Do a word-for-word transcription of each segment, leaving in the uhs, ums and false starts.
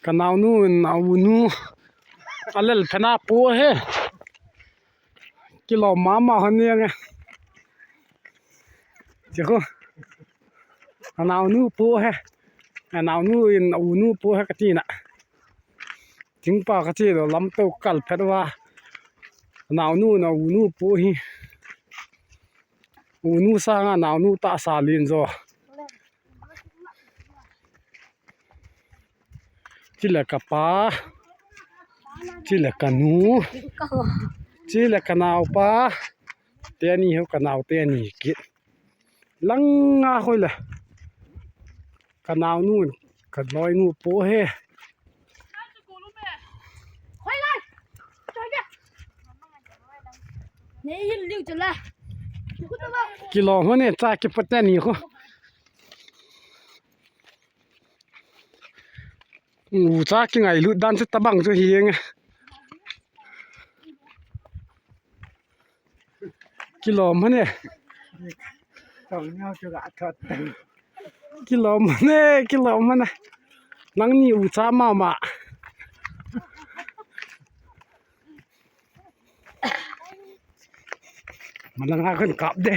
Ka naonu in a unu a lel phat a po ahi. Kilom mama hon ni nge. Chekhu. A naonu po ahi. A naonu in a unu po ahi kati na. Thingpa kati lo lam to kal phat uva. A naonu in a unu po ahi. Unu sanga naonu tahsa len jo. Chule ka pa. Chule ka nu. Chule ka naopa. Teni ho ka nao teni kit. Langa hoi le. Ka naonu, ka loinu po ahi. Kilom hon e, cha kipat teni ho. U cha kingailut dan chu tabang chu hi nge. Kilom hon e. Kilom hon e, kilom hon e. Nangni u cha mama. Malanga kan kap de.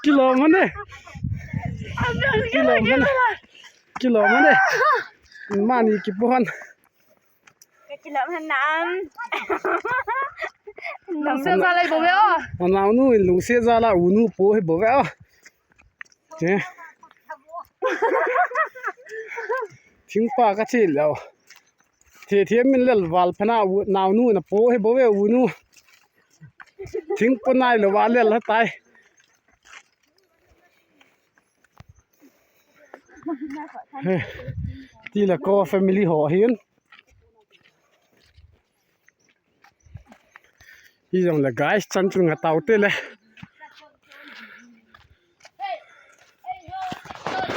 Kilom hon e. Kilom hon e. Kilom hon e. Mani kipu hon. Kilom hon nam. Lungset jal ahi bou ve o. Naonu in lungset jal a unu po ahi bou ve o. Thingpa kati lo. Thethe min lel val phat a naonu in a po ahi bou ve unu. Thingpa nai lo va lel ha tai. Tile ko family ho hin. Hi jong le guys, chan chun nga tau te le.